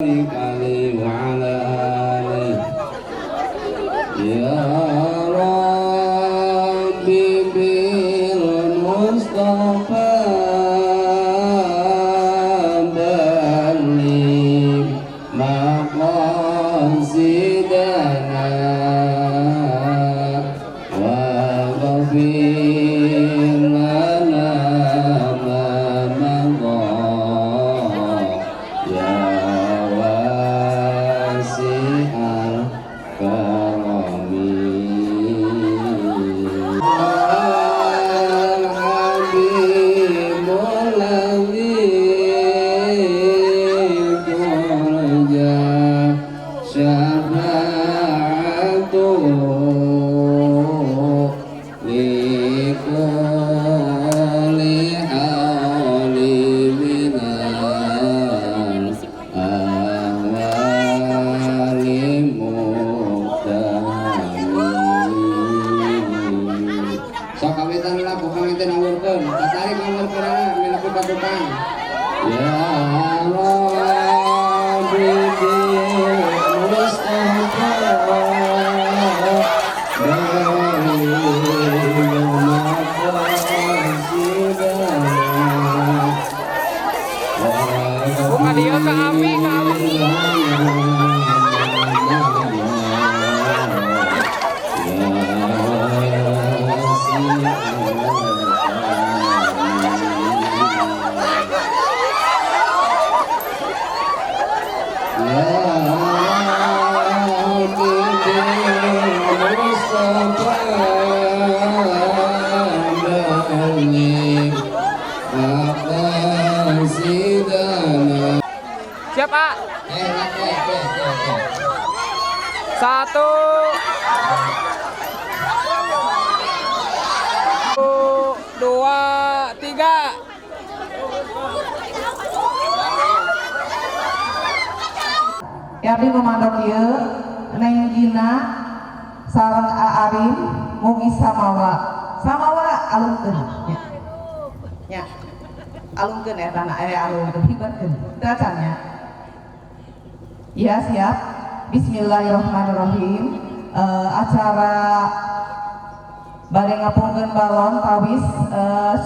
عليه وعلى آله. يا ربي بالمصطفى بلغ مقاصدنا واغفر لنا ما مضى يا واسع الكرم. الحبيب الذي ترجى شفاعته لكل حول من الأهوال مقتحم. Sok kawitan lah, ku kawitan awurkeun, tatarik awurkeun milaku ka tukang. Ya Rabbi bil Mustafa بلغ مقاصدنا. Buka dia ke Ami, ke Ami. مقاصدنا. Siap, Pak. Oke. Satu. Dua, tiga. Ya, abdi ngomandok ieu Neng Gina sareng Aarim mugi samawa samawa alungkeun nya nya alungkeun eta na alungkeun, hibarkeun teu acan nya. Ya, siap. Bismillahirrahmanirrahim. Acara bade ngapungkeun balon tawis,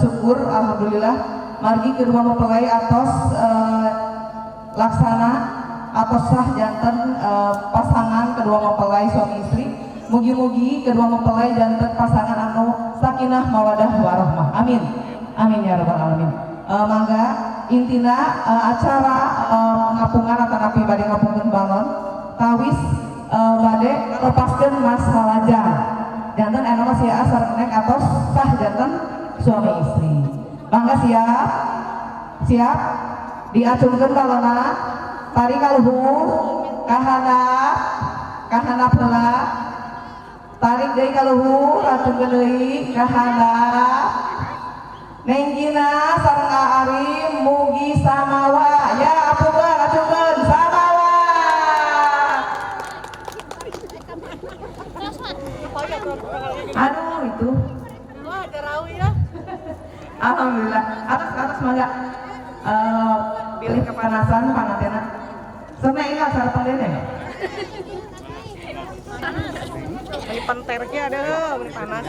syukur alhamdulillah margi kedua mempelai atos laksana atau sah janten pasangan kedua mempelai suami istri. Mugi-mugi kedua mempelai janten pasangan anu sakinah, mawadah, warahmah. Amin amin ya rabbal alamin. Mangga intina acara ngapungan atau napi bade ngapungkeun balon tawis, bade lepaskeun mas salajang janten anu masih asar nek atos sah janten suami istri. Mangga, siap siap, diacungkeun balonna, tarik ka luhur, ka handap, ka handap heula, tarik deui ka luhur, acungkeun deui ka handap. Neng Gina sareng Aarim mugi samawa. Ya, apungkeun, acungkeun, samawa. Aduh, itu. Alhamdulillah. Atas atas, mangga. Pilih kepanasan pangantena. Sama ini acara pandene. Beli penternya ada, beli panas.